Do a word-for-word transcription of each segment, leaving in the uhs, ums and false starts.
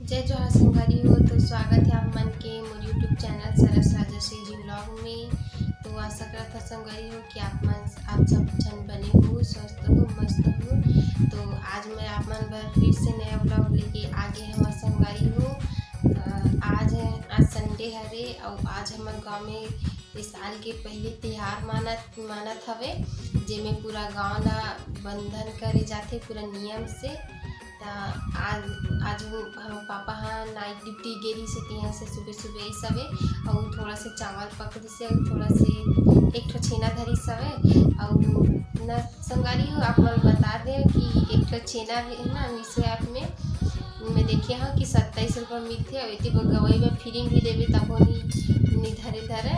जय जोहार संगवारी हो, तो स्वागत है आप मन के मोर YouTube चैनल सरस राजर्षि जी व्लॉग में। तो आशा करत हा संगवारी हो कि आप मन, आप सब झन बने हो, स्वस्थ हो, मस्त हो। तो आज मैं आप मन बर फिर से नया व्लॉग लेके आगे हंव संगवारी हो। अ, आज है, आज संडे हरे अउ आज हमर गांव में इस साल के पहली तिहार मानत, मानत हवे, जेमे पूरा गांव ला बंधन करे जाथे पूरा नियम से। त आज, आज हम पापा ह नाइट ड्यूटी गे रहिस हे, तिहां से सुबह सुबह ही सवे अउ थोड़ा से चावल पकड़िस हे अउ थोड़ा से एक ठो छेना धरिस हवे। अउ न संगवारी हो, आप मन बता दे कि एक ठो छेना भी है ना, मीशो ऐप में मैं देखे हंव कि सत्ताईस रुपया मिलथे अउ एती बर गवई में फिरिंग भी देवे तभो नी, नी धरे धरे।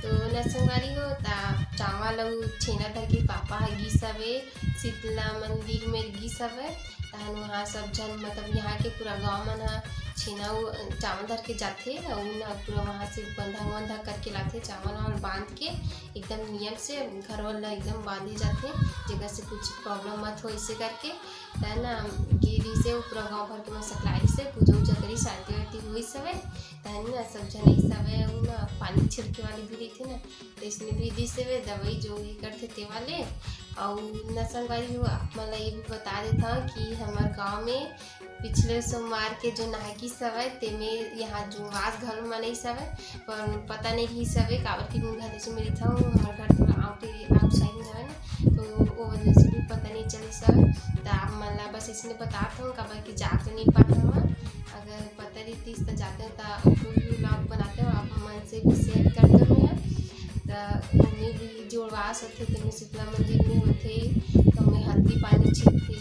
तो न संगवारी हो, त चावल अउ छेना धर के पापा ह गिस हवे, शीतला मंदिर में गिस हवे। तहन वहाँ सब झन, मतलब यहाँ के पूरा गांव मन ह छेना अउ चावल धर के जाथे अउ न पूरा वहाँ से बंधा वंधा करके लाथे, चावल वावल बांध के एकदम नियम से घर वाला एकदम बांधे जाथे, जेकर से कुछ प्रॉब्लम मत हो, इसे करके। त ना गिरी से पूरा गांव भर के मन सकलाइस हे, पूजा उजा करिस, आरती वारती होइस हवे। तहन ना सब झन अइस हवे, अउ ना पानी छिड़के वाली भी रहिथे ना, तो इसने भी दिस हवे दवाई जो ये करथे ते वाले। अउ न संगवारी हो, आप मन ला ये भी बता देता हूँ कि हमर गांव में पिछले सोमवार के जो नहाकी सवय, तेमे यहाँ जुड़वास घलो मनई सवय, पर पता नहीं रही सवय, काबर कि मैं घर से मेरी था हूँ, हमारे घर थोड़ा आउट, आउटसाइड में हवे ना, तो वो वजह से भी पता नहीं चली सवय। तो आप मन ला बस इसने बतात हूँ, काबर कि जा तो नहीं पाता हूँ। अगर पता रहितिस त जाते हूँ, तो कोई भी व्लॉग बनाते हूँ, आप मन से भी शेयर करते हूँ मैं। तो उन्हें भी जुड़वास होते, तो मैं शीतला मंदिर में होते, तो मैं हल्दी पानी छिड़कते,